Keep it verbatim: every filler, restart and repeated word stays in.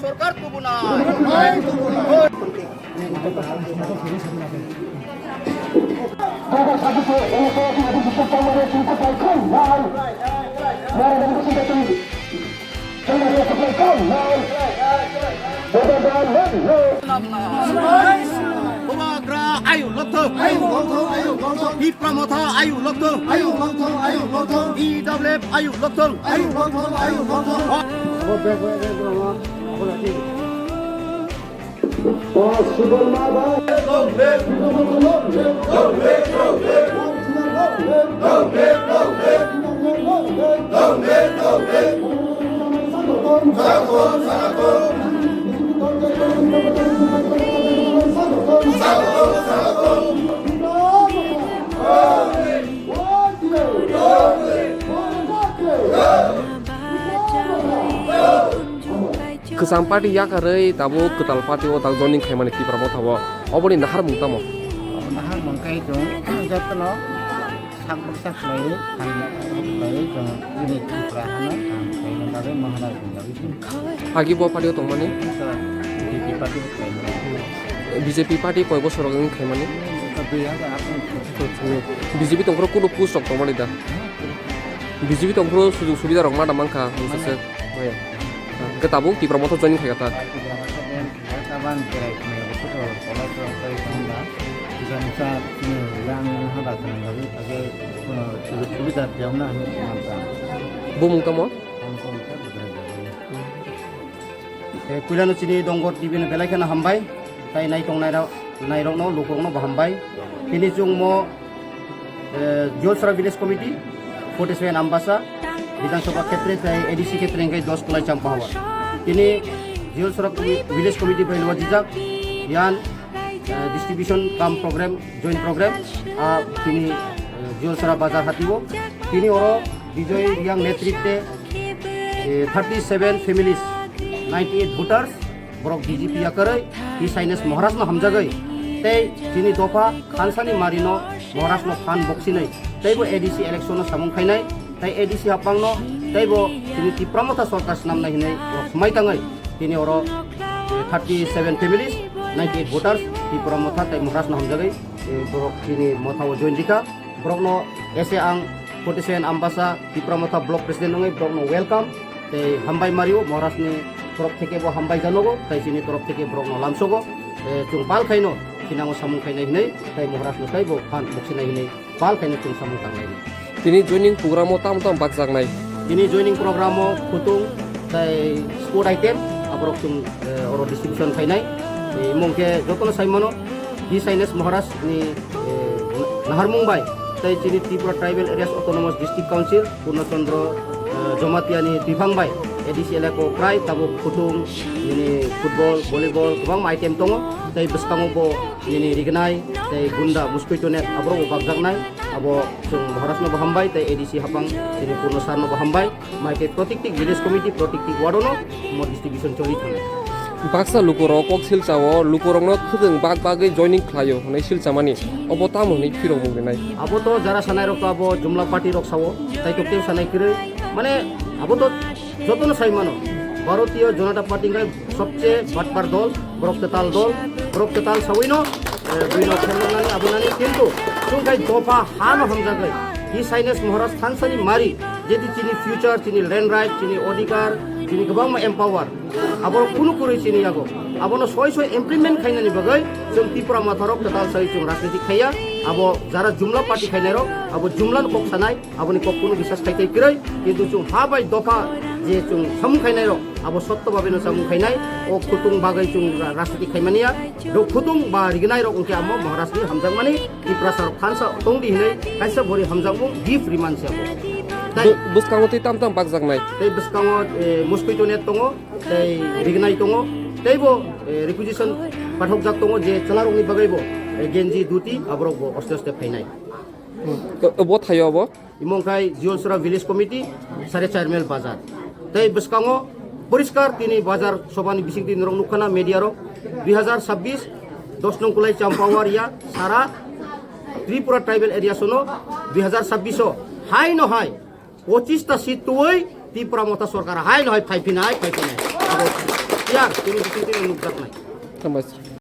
সরকার তবু না। Bubagra ayu lokthong. Tipra Motha ayu lokthong. P W F ayu lokthong. Kwcham party yakarwi tabuk kwtal party o tak joining khaimani Tipra Motha o. Oboni naharmung tamo? Naharmung khe chwng jotono sak baksa khlaiwi, ham khlaiwi chwng bini Tripura hano kaham khlaina bagwi Maharaj ni bagwi chwng Agi bo party o tongmani? B J P party o khlaimani. B J P party koi bosor rok wng khaimani? Dui hajar atharo. B J P tongphuru kunu post rok tongmani da? B J P tongphuru sujug subida rok mana mankha, mungsa se. Mane. Oya. Hwnkhe tabuk Tipra Motha joining khaikha ta? Tabang berai kwnwi bo kuto kolai kolai tongda. Kisa misa chini yang hada chwng bagwi age kono sujuk subida tiyokna hinwi tongmanta. Bumung tamo? Ang tong khe berai bagwi. Eh, puilano chini Dongor T V no belai kheno hambai, tai nai tongnairok, nairokno, lukurokno bo hambai. Tini chwng mo, eh, Jiolsora Village Committee, forty seven Ambasa, Bidhan Sabha khetre tai A D C khetre hwnkhe dos Kolai Champahawar. Tini Jiolsora Commi-, Village Committee bai lua dijak, yan, eh, distribution cum program, joint program, ah, tini, eh, Jiolsora Bazar Hatio. Tini oro Bijoy Reang netritwe eh, thirty seven families, ninety eight voters, borok B J P yakarwi, His Highness Maharaj no hamjagwi, tei chini dopha Khansani Mari no Maharaj no phan boksinai, teibo A D C election no samung khainai, tei A D C hapang no, teibo chini Tipra Motha sorkar swnamnai hinwi borok swmai tangwi, tini oro, eh, thirty seven families, ninety eight voters, Tipra Motha tei Maharaj no hamjagwi, eh, borok chini Motha o join rikha. Borokno ese ang forty seven Ambasa Tipra Motha Block President wngwi borokno welcome tei hambai mario, Maharajni torop theke bo hambai janogo, tei chini torop theke borokno lamsogo. Eh, chwng pal khaino sinango samung khainai hinwi, tei Maharajno teibo phan boksinai hinwi pal khaino chwng samung tangnai. Tini joining program o tamo tamo bakjaknai? Tini joining program o khutung tei sport item aborok chwng, eh, oro distribution khainai. Eh, imong khe jotono saimano, His Highness Maharaj ni, eh, naharmung bai tei chini Tripura Tribal Areas Autonomous District Council, Purna Chandra, eh, Jamatia ni biphang bai A D C elako krai tabuk khutung, nini football, volleyball, kwbangma item tongo. Tei bwskango bo nini rignai, tei gunda, mosquito net, aborok bo bakjaknai. Abo chwng Maharaj no bo hambai, tei A D C hapang chini Purna sir no bo hambai. Mai khe protikti village committee, protikti ward-o no mo distribution choli thangwi. Baksa lukurok kok silchao, lukurokno thwdwng bak bagwi joining khlaio hwnwi silchamani. Obo tamo hwnwi phirokmung rinai? Abo to jara sanairok to abo jumla party rok sao, tai to keu sanai kwrwi. Mane abo to jotono sai mano. Bharatiya Janata Party wngkha sobse batpar dol, borok kwtal dol, borok kwtal sawino, eh, buino khelnani abonani, kintu chwng khai dopha hano hamjagwi. His Highness Maharaj thansani mari, jedi chini future, chini land right, chini odhikar, chini kwbangma empower. Aborok kunu kwrwi chini yago. Abono soi soi implement khainani bagwi chwng Tipra Motharok kwtal sai chwng rajniti khaiya. Abo jara jumla party khainairok, abo jumlano kok sanai, aboni kok kunu bisas khai tei kwrwi. Kintu chwng ha bai dopha je chwng samung khainairok, abo sotto babeno samung khainai. O khutung bagwi chwng ra-, rajniti khaimaniya. Rok khutung ba rignairok wngkhe amo Maharajni hamjakmani. Tiprasarok thansa tongdi hinwi kaisa bori hamjakmung gift riman se abo. Tai bu-, bwskango tei tam tam bakjaknai. Tei bwskango, eh, mosquito net tongo, tei rignai tongo, teibo, eh, requisition pathokjak tongo je chwlarokni bagwibo, eh, genji, dhuti, aborokbo oste oste phainai. Hmm. Bo thaio abo? Imo wngkhai Jiolsora Village Committee, Sare Chair Mile Bazar. Tei bwskango poriskar tini bazar sobani bisingtwi norok nukkhana media rok, dui hazar sabbish, dos nong Kulai Champawar ya sara Tripura Tribal Area sono dui hazar sabbish o hai no hai pochis ta seat tuwi Tipra Motha Sorkar hai no hai phai phinai, phai phinai. Abo clear, tini tini tini nukjaknai. Hambai sir.